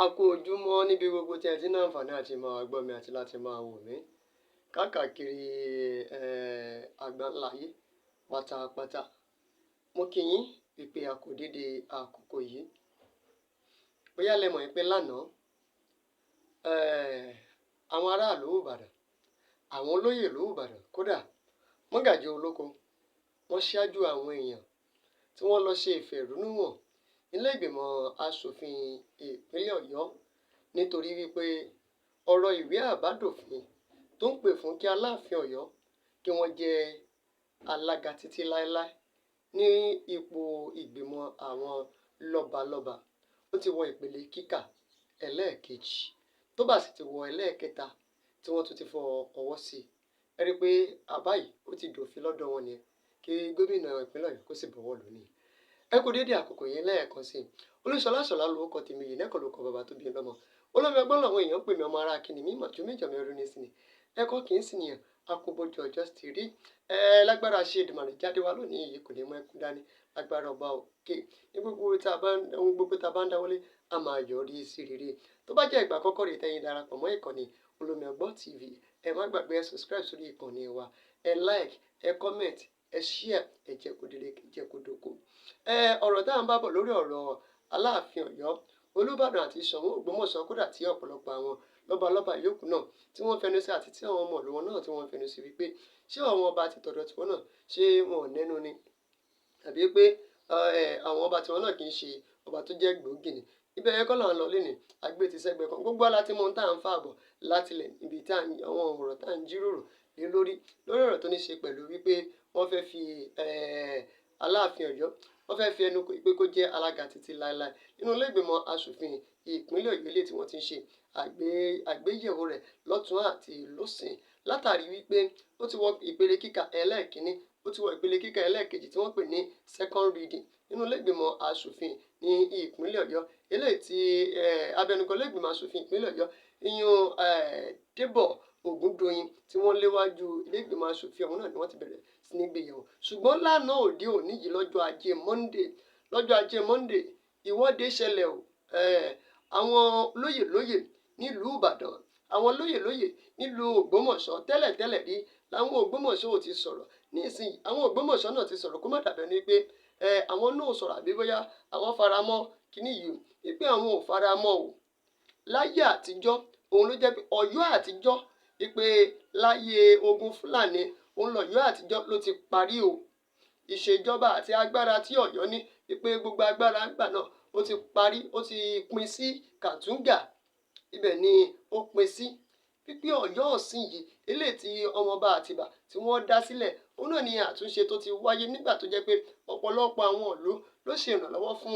A kú ojúmọ́ níbi gbogbo tí ẹ ti ní àǹfààní àti máa gbọ́ mi àti láti máa wò mí káàkiri àgbáńlá ayé pátápátá. Mo kí yín wípé a kú dédé àkókò yìí. Bóyá lẹ mọ̀ pé lánàá, àwọn aráàlú Ìbàdàn, àwọn olóyè ìlú Ìbàdàn, kódà mọ́gàjí olóko, wọ́n ṣáájú àwọn èèyàn tí wọ́n lọ ṣe ìfẹ̀hónúhàn nílé ìgbìmọ̀ asòfin ìpínlẹ̀ Ọ̀yọ́, nítorí wípé ọ̀rọ̀ ìwé àbádòfin tó ń pè fún kí Aláàfin Ọ̀yọ́ kí wọ́n jẹ́ alága títí láéláé ní ipò ìgbìmọ̀ àwọn lọ́balọ́ba, ó ti wọ ìpele kíkà ẹlẹ́ẹ̀kejì. Tó bá sì ti wọ ẹlẹ́ẹ̀kẹta tí wọ́n tún ti fọ ọwọ́ sí i, ẹ rí i pé àbá yìí ó ti dòfin lọ́dọ̀ wọn nìyẹn, kí gómìnà ìpínlẹ̀ Ọ̀yọ́ kó sì bọ̀wọ́ lù ú nìyẹn. Ẹ kú dédé àkókò yìí lẹ́ẹ̀kan sí i. Olúṣọlá Ṣọlá lórúkọ tèmi yìí, nẹ́kọ̀ọ́ lórúkọ bàbá tó bí mi lọ́mọ. Olómi ọgbọ́n làwọn èèyàn ń pè mí, ọmọ ara kìnnì mí mọ̀jú méjì ọmọ ẹrú ní sí ni. Ẹ̀kọ́ kì í sì nìyẹn, akóbójú ọjọ́ ti rí. Ẹ lágbára ṣe Èdùmàrè jáde wá lónìí yìí, kò ní mú ẹkún dání. Lágbára ọba òkè ní gbogbo tá a bá ohun gbogbo tá a bá ń dáwọ́lé, a máa yọrí sí rere. Tó bá jẹ́ ìgbà àkọ́kọ́ rèé tẹ́yin darapọ̀ mọ́ ìkànnì Olómi Ọgbọ́n TV, ẹ má gbàgbé ẹ subscribe sórí ìkànnì wa, ẹ like, ẹ comment, ẹ share, ẹ jẹ́ kó délé, jẹ́ kó dóko. Ẹ ọ̀rọ̀ tá à ń bá bọ̀ lórí ọ̀rọ̀ Aláàfin Ọ̀yọ́, Olúbàdàn àti Ṣọ̀ún Ògbómọ̀ṣọ́, kódà tí ọ̀pọ̀lọpọ̀ àwọn lọ́balọ́ba yòókù náà tí wọ́n fẹnu sí, àti tí àwọn ọmọ ìlú wọn náà tí wọ́n fẹnu sí wípé ṣé àwọn ọba ti tọ̀dọ̀ tiwọn náà, ṣé wọn ò nẹ́nu ni, àbí pé àwọn ọba tiwọn náà kì í ṣe ọba tó jẹ́ gbòógì ni. Ibẹ̀ yẹn kọ́ là ń lọ lénìí, àgbé ti sẹ́gbẹ̀ kan. Gbogbo wa la ti mọ ohun tá à ń fà bọ̀ látilẹ̀ níbi tá àwọn ọ̀rọ̀ tá à ń jíròrò lé lórí, lórí ọ̀rọ̀ tó ní ṣe pẹ̀lú wípé wọ́n fẹ́ fi Aláàfin Ọ̀yọ́, wọ́n fẹ́ fi ẹnu pé kó jẹ́ alága títí láéláé nínú ilé ìgbìmọ̀ asòfin ìpínlẹ̀ Ọ̀yọ́, ilé tí wọ́n ti ń ṣe àgbéyẹ̀wò rẹ̀ lọ́tún àti lósìn, látàrí wípé ó ti wọ ìpele kíkà ẹlẹ́ẹ̀kínní, ó ti wọ ìpele kíkà ẹlẹ́ẹ̀kejì tí wọ́n pè ní second reading nínú ilé ìgbìmọ̀ asòfin ní ìpínlẹ̀ Ọ̀yọ́. Eléyìí tí abẹnugan ilé ìgbìmọ̀ asòfin ìpínlẹ̀ Ọ̀yọ́, ìyún Débọ̀ Ògúndòyìn, tí wọ́n léwájú ilé ìgbìmọ̀ asòfin ọ̀hún náà ni wọ́n ti bẹ̀rẹ̀ sí ní gbéyẹ̀wò. Ṣùgbọ́n lánàá òde òní yìí, lọ́jọ́ ajé Monday, lọ́jọ́ ajé Monday, ìwọ́de ṣẹlẹ̀ o. Àwọn lóyè lóyè nílùú Ìbàdàn, àwọn lóyè lóyè nílùú Ògbómọ̀ṣọ́, tẹ́lẹ̀tẹ́lẹ̀ rí làwọn Ògbómọ̀ṣọ́ ò ti sọ̀rọ̀. Nísìnyí àwọn Ògbómọ̀ṣọ́ náà ti sọ̀rọ̀, kó má dàbẹ́ ni pé àwọn náà sọ̀rọ̀ àbí bóyá àwọn faramọ́ kíní yìí, wípé àwọn ò faramọ́ o. Láyé àtijọ́ òun ló jẹ́ pé Ọ̀yọ́ àtijọ́, wípé láyé ogun Fúlàní òun lọ̀yọ́ àtijọ́ ló ti parí o. Ìṣèjọba àti agbára tí Ọ̀yọ́ ní, wípé gbogbo agbára ńgbà náà ó ti parí, ó ti pín sí Kàtúngà, ibẹ̀ ni ó pín sí. Pípé Ọ̀yọ́ ọ̀sìn yìí, eléyìí tí ọmọọba Àtìbà tí wọ́n dá sílẹ̀, òun náà ni àtúnṣe tó ti wáyé nígbà tó jẹ́ pé ọ̀pọ̀lọpọ̀ àwọn ìlú ló ṣe ìrànlọ́wọ́ fún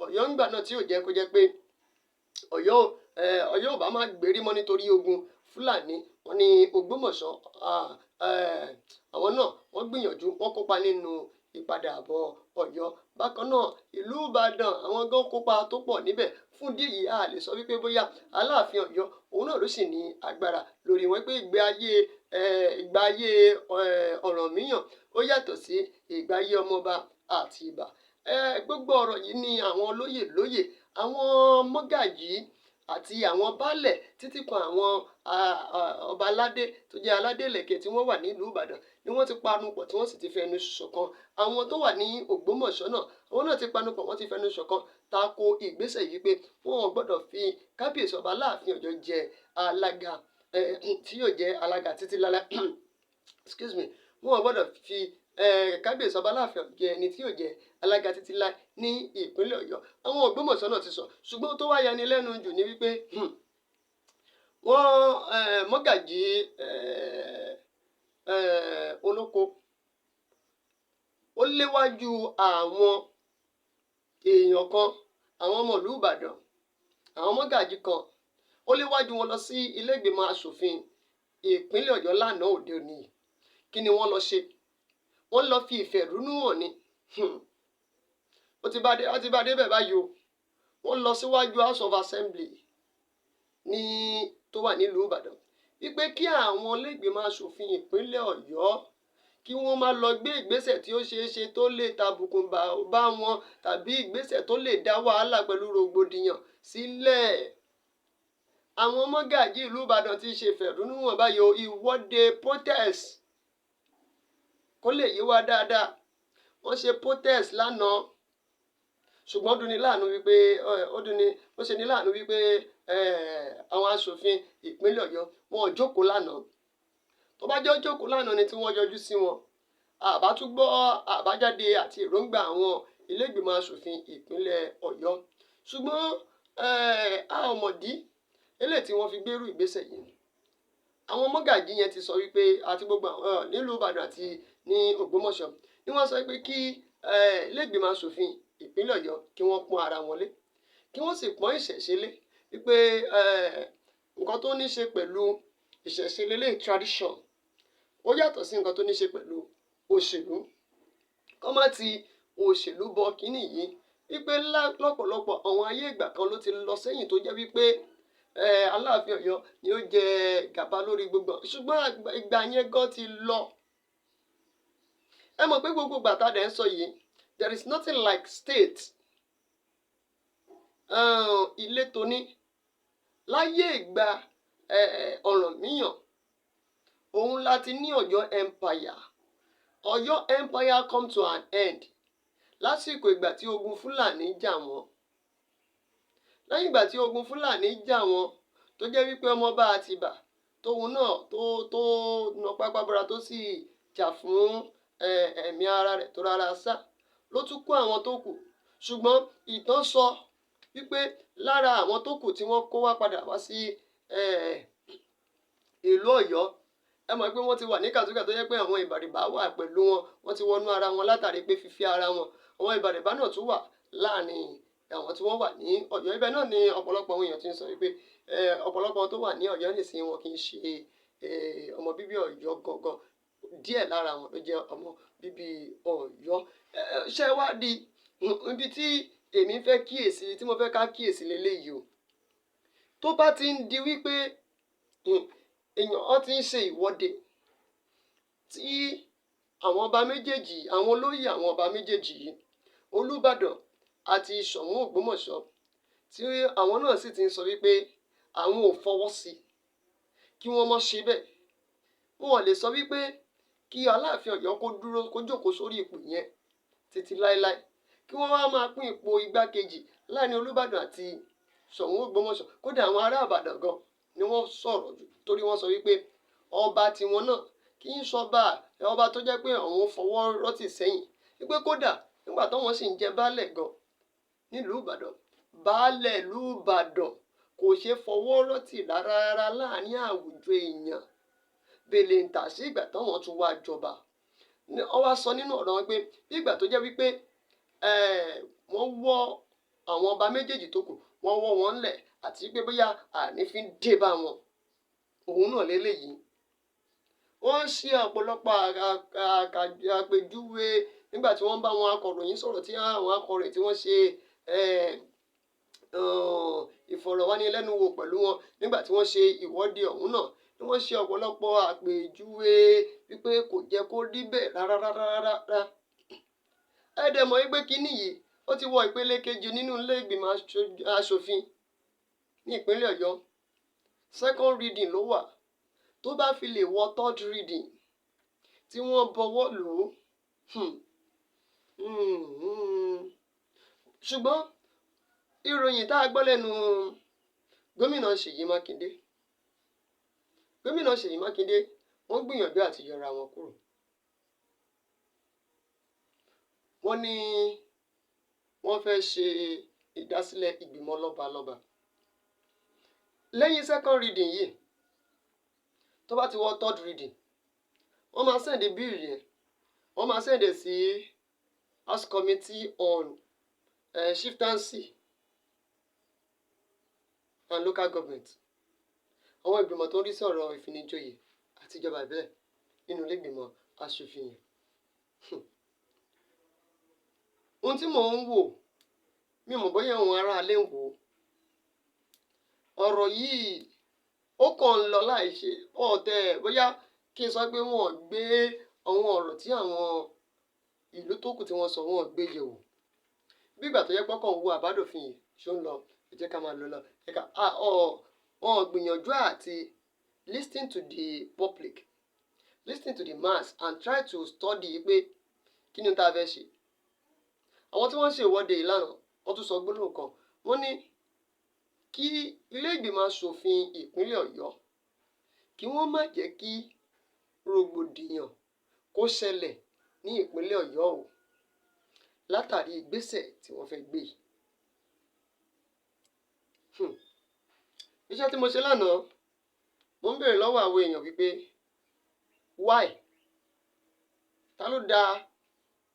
Ọ̀yọ́ ńgbà náà, tí ò jẹ́ kó jẹ́ pé Ọ̀yọ́ ò bá má gbérí mọ́ nítorí ogun Fúlàní. Wọ́n ní Ògbómọ̀ṣọ́, àwọn náà wọ́n gbìyànjú, wọ́n kópa nínú ìpadàbọ̀ Ọ̀yọ́. Bákan náà ìlú Ìbàdàn, àwọn gan kópa tó pọ̀ níbẹ̀. Fún ìdí èyí, a lè sọ wípé bóyá Aláàfin Ọ̀yọ́ òun náà ló sì ní agbára lórí wọn, pé ìgbé ayé Ọ̀rànmíyàn ó yàtọ̀ sí ìgbé ayé ọmọọba Àtìbà. Gbogbo ọ̀rọ̀ yìí ni àwọn lóyè lóyè, àwọn mọ́gàjí àti àwọn baálẹ̀, títí kan àwọn ọba aládé tó jẹ́ aládé ìlẹ̀kẹ̀ tí wọ́n wà nílùú Ìbàdàn ni wọ́n ti panupọ̀ tí wọ́n sì ti fẹnu ṣọ̀kan. Àwọn tó wà ní Ògbómọ̀ṣọ́ náà, àwọn náà ti panupọ̀, wọ́n ti fẹnu ṣọ̀kan tako ìgbésẹ̀ yìí pé wọn ò gbọ́dọ̀ fi kábíyèsí ọba Aláàfin Ọ̀yọ́ jẹ alága tí yóò jẹ́ alága títí láéláé, excuse me, wọn ò gbọ́dọ̀ fi kábíyèsí ọba Aláàfin Ọ̀yọ́ jẹ ẹni tí yóò jẹ alága títí láé ní ìpínlẹ̀ Ọ̀yọ́. Àwọn Ògbómọ̀ṣọ́ náà ti sọ. Ṣùgbọ́n tó wá yani lẹ́nu jù ní wípé wọ́n mọ́gàjí olóko ó léwájú àwọn èèyàn kan, àwọn ọmọ ìlú Ìbàdàn, àwọn mọ́gàjí kan, ó léwájú wọn lọ sí ilé ìgbìmọ̀ asòfin ìpínlẹ̀ Ọ̀yọ́ lánàá òde òní. Kí ni wọ́n lọ ṣe? Wọ́n lọ fi ìfẹ̀hónú hàn ni. Ó ti bá dé bẹ̀ báyìí o. Wọ́n lọ síwájú House of Assembly ní tó wà nílùú Ìbàdàn wípé kí àwọn ilé ìgbìmọ̀ asòfin ìpínlẹ̀ Ọ̀yọ́ Kí wọ́n má lọ gbé ìgbésẹ̀ tí ó ṣeé ṣe tó lè tàbùkù bá wọn tàbí ìgbésẹ̀ tó lè dá wàhálà pẹ̀lú rògbòdìyàn sílẹ̀. Àwọn mọ́gàjí ìlú Ìbàdàn ti ṣe ìfẹ̀hónúhàn báyìí o, ìwọ́de protest, kó lè yé wa dáadáa. Wọ́n ṣe protest lánàá, ṣùgbọ́n ó dunni láàánú wípé ó dunni, ó ṣe ní láàánú wípé àwọn aṣòfin ìpínlẹ̀ Ọ̀yọ́ wọn ò jókòó lánàá. Tó bá jẹ́ ó jókòó lánàá ni tí wọ́n yọjú sí wọn, àbá tún gbọ́ àbájáde àti èròǹgbà àwọn ilé ìgbìmọ̀ aṣòfin ìpínlẹ̀ Ọ̀yọ́. Ṣùgbọ́n a ò mọ̀dí eléyìí tí wọ́n fi gbérù ìgbésẹ̀ yìí. Àwọn mọ́gàjí yẹn ti sọ wípé àti gbogbo àwọn nílùú Ìbàdàn àti ní Ògbómọ̀ṣọ́ ni wọ́n sọ pé kí ilé ìgbìmọ̀ aṣòfin ìpínlẹ̀ Ọ̀yọ́ kí wọ́n pọ́n ara wọn lé, kí wọ́n sì pọ́n ìṣẹ̀ṣe lé, wípé nǹkan tó ní ṣe pẹ̀lú ìṣẹ̀ṣe lélẹ̀, tradition, ó yàtọ̀ sí nǹkan tó ní ṣe pẹ̀lú òṣèlú, kọ́ má ti òṣèlú bọ kínní yìí, wípé lọ́pọ̀lọpọ̀ àwọn ayé ìgbà kan ló ti lọ sẹ́yìn tó jẹ́ wípé Aláàfin Ọ̀yọ́ ni ó jẹ gàba lórí gbogbo, ṣùgbọ́n ìgbà yẹn gan ti lọ. Ẹ mọ̀ pé gbogbo ìgbà tá a dẹ̀ ń sọ yìí, there is nothing like state ilé tóní láyé ìgbà Ọ̀rànmíyàn. Òun láti ní Ọ̀yọ́ Empire. Ọ̀yọ́ Empire come to an end lásìkò ìgbà tí ogun Fúlàní jà wọ́n. Lẹ́yìn ìgbà tí ogun Fúlàní jà wọ́n, tó jẹ́ wípé ọmọọba Àtìbà tóun náà tó na pápá bora, tó sì jà fún ẹ̀mí ara rẹ̀, tó rárá sá ló tún kó àwọn tó kù. Ṣùgbọ́n ìtàn sọ wípé lára àwọn tó kù tí wọ́n kó wá padà wá sí ìlú Ọ̀yọ́, ẹ mọ̀ pé wọ́n ti wà ní kàtúkà, tó jẹ́ pé àwọn Ìbàrìbá wà pẹ̀lú wọn, wọ́n ti wọnú ara wọn látàrí pé fífi ara wọn. Àwọn Ìbàrìbá náà tún wà láàrin àwọn tí wọ́n wà ní Ọ̀yọ́. Ibẹ̀ náà ni ọ̀pọ̀lọpọ̀ àwọn èèyàn ti ń sọ wípé ọ̀pọ̀lọpọ̀ tó wà ní Ọ̀yọ́ nísìnyí, wọn kì í ṣe ọmọ bíbí Ọ̀yọ́ gangan, díẹ̀ lára wọn ló jẹ́ ọmọ bíbí Ọ̀yọ́. Ṣé wá di ibi tí èmi fẹ́ kíyèsí, tí mo fẹ́ ká kíyèsí leléyìí o? Tó bá ti ń di wípé èèyàn ọ ti ń ṣe ìwọ́de, tí àwọn ọba méjèèjì, àwọn olóyè àwọn ọba méjèèjì yìí, Olúbàdàn àti Ṣọ̀ún Ògbómọ̀ṣọ́, tí àwọn náà sì ti ń sọ wípé àwọn ò fọwọ́ sí kí wọ́n má ṣe bẹ́ẹ̀, wọn ò lè sọ wípé kí Aláàfin Ọ̀yọ́ kó dúró, kó jókòó sórí ipò yẹn títí láéláé, kí wọ́n wá máa pín ipò igbákejì láàrin Olúbàdàn àti Ṣọ̀ún Ògbómọ̀ṣọ́. Kódà àwọn ará Ìbàdàn gan ni wọ́n sọ̀rọ̀ jù, torí wọ́n sọ wípé ọba tiwọn náà kì í ṣọba ọba tó jẹ́ pé àwọn fọwọ́ rọ́tì sẹ́yìn, wípé kódà nígbà táwọn sì ń jẹ baálẹ̀ gan nílùú Ìbàdàn, baálẹ̀ ìlú Ìbàdàn kò ṣeé fọwọ́ rọ́tì rárá rárá láàrin àwùjọ èèyàn, bèlè ń tà sí ìgbà táwọn tún wá jọba. Wọ́n wá sọ nínú ọ̀rọ̀ wọn pé bí ìgbà tó jẹ́ wípé wọ́n wọ́ àwọn ọba méjèèjì tó kù, wọ́n wọ́ wọn ńlẹ̀, àti pé bóyá àrífín dé bá wọn, òun náà léléyìí. Wọ́n ṣe ọ̀pọ̀lọpọ̀ àpèjúwe nígbà tí wọ́n bá àwọn akọ̀ròyìn sọ̀rọ̀, tí àwọn akọ̀ròyìn tí wọ́n ṣe ìfọ̀rọ̀wánilẹ́nuwò pẹ̀lú wọn nígbà tí wọ́n ṣe ìwọ́de ọ̀hún náà ni wọ́n ṣe ọ̀pọ̀lọpọ̀ àpèjúwe wípé kò jẹ́ kó rí bẹ́ẹ̀ rárá rárá rárá. Ẹ dẹ̀ mọ̀ wípé kínní yìí, ó ti wọ ìpele kejì nínú ilé ìgbìmọ̀ aṣòfin ní ìpínlẹ̀ Ọ̀yọ́. Second reading ló wà. Tó bá fi lè wọ third reading tí wọ́n bọwọ́ lù ú, Ṣùgbọ́n ìròyìn tá a gbọ́ lẹ́nu gómìnà Ṣèyí Mákindé, gómìnà Ṣèyí Mákindé, wọ́n gbìyànjú àti yọra wọn kúrò. Wọ́n ní wọ́n fẹ́ ṣe ìdásílẹ̀ ìgbìmọ̀ lọ́balọ́ba lẹ́yìn second reading yìí. Tó bá ti wọ third reading, wọ́n máa send bill yẹn, wọ́n máa send ẹ̀ sí House Committee on Chieftaincy and Local Government, àwọn ìgbìmọ̀ tó ń rí sí ọ̀rọ̀ ìfinijoyè àti ìjọba ìbílẹ̀ nínú ilé ìgbìmọ̀ aṣòfin yẹn. Ohun tí mò ń wò, mi ò mọ̀ bóyá àwọn aráalé ń wò ó. Ọ̀rọ̀ yìí, ó kàn ń lọ láì ṣe ọ̀tẹ̀, bóyá kí n sọ pé wọ́n gbé Àwọn ọ̀rọ̀ tí àwọn ìlú tó kù tí wọ́n sọ, wọ́n gbé yẹ̀wò. Bí ìgbà tó yẹ pọ́kàn wo àbádòfin yìí ṣó ń lọ, ẹ jẹ́ ká máa lọ lọ. Ẹ ká ọ̀ wọ́n gbìyànjú àti listen to the public, listen to the mass and try to study pé kí ni tá a fẹ́ ṣe. Àwọn tí wọ́n ń ṣe ìwọ́de ìlànà, wọ́n tún sọ gbólóhùn kan. Wọ́n ní kí ilé ìgbìmọ̀ asòfin ìpínlẹ̀ Ọ̀yọ́ kí wọ́n má jẹ́ kí rògbòdìyàn kó ṣẹlẹ̀ ní ìpínlẹ̀ Ọ̀yọ́ o, látàrí ìgbésẹ̀ tí wọ́n fẹ́ gbé yìí. Iṣẹ́ tí mo ṣe lánàá, mo ń béèrè lọ́wọ́ àwọn èèyàn wípé why? Ta ló da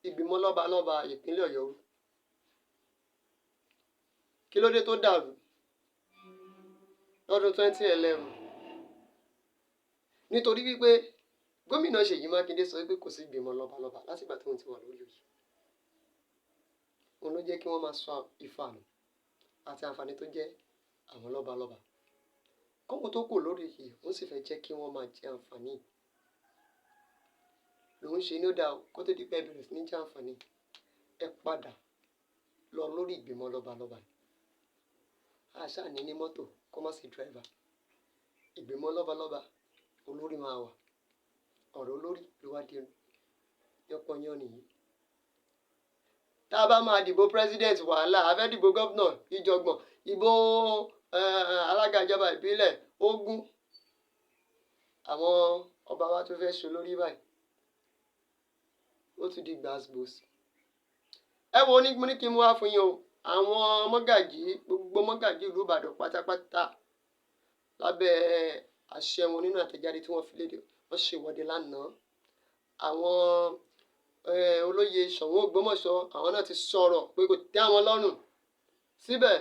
ìgbìmọ̀ lọ́balọ́ba ìpínlẹ̀ Ọ̀yọ́ rú? Kí ló dé tó dàrú lọ́dún 2011? Nítorí wípé gómìnà Ṣèyí Mákindé sọ wípé kò sí ìgbìmọ̀ lọ́balọ́ba látìgbà tóun ti wà lórí oyè. Òun ló jẹ́ kí wọ́n máa sọ ìfànù àti àǹfààní tó jẹ́ àwọn lọ́balọ́ba. Kóun tó kù lórí oyè, òun sì fẹ́ jẹ́ kí wọ́n máa jẹ àǹfààní. Lòun ṣe ní ó dáa kó tó di pé ẹ bẹ̀rẹ̀ sí ní jẹ àǹfààní. Ẹ padà lọ lórí ìgbìmọ̀ lọ́balọ́ba. A ṣáà ní ní mọ́tò kó má sí driver. Ìgbìmọ̀ lọ́balọ́ba, olórí máa wà. Ọ̀rọ̀ olórí ló wá di yánpọnyánrin yìí. Tá a bá máa dìbò president, wàhálà. A fẹ́ dìbò governor, ìjọ̀gbọ̀n. Ìbò alága ìjọba ìbílẹ̀, ogún. Àwọn ọba wa tún fẹ́ ṣe olórí báyìí. Ó tún di gbas-gbos. Ẹ wo ní mo ní kí n mú wá fún yín o. Àwọn mọ́gàjí, gbogbo mọ́gàjí ìlú Ìbàdàn pátápátá, lábẹ́ àṣẹ wọn nínú àtẹ̀jáde tí wọ́n fi léde, wọ́n ṣe ìwọ́de lánàá. Àwọn olóyè Ṣọ̀ún Ògbómọ̀ṣọ́, àwọn náà ti sọ̀rọ̀ pé kò tẹ́ àwọn lọ́rùn. Síbẹ̀,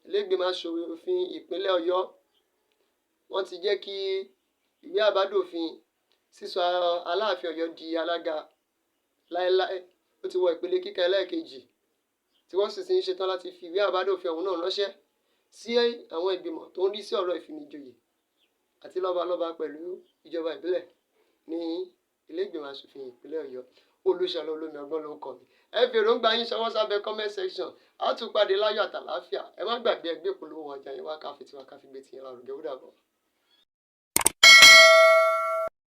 ilé ìgbìmọ̀ aṣòfin ìpínlẹ̀ Ọ̀yọ́, wọ́n ti jẹ́ kí ìwé àbádòfin sísọ Aláàfin Ọ̀yọ́ di alága láéláé ó ti wọ ìpele kíkà ẹlẹ́ẹ̀kejì, tí wọ́n sì ti ń ṣetán láti fi ìwé àbádòfin ọ̀hún náà ránṣẹ́ sí àwọn ìgbìmọ̀ tó ń rí sí ọ̀rọ̀ ìfinijoyè àti lọ́balọ́ba pẹ̀lú ìjọba ìbílẹ̀ ní ilé ìgbìmọ̀ asòfin ìpínlẹ̀ Ọ̀yọ́. Olúṣọlá Olómi Ọgbọ́n ló ń kọ́ mi. Ẹ fi èròǹgbà yín ṣọwọ́ sábẹ́ comment section. A tún pàdé láyọ̀ àtàláfíà. Ẹ má gbàgbé ẹgbẹ́ ìpolówó ọjà yín wá, ká fi tiwa ká fi gbé tiyín lárugẹ. Ó dàbọ̀.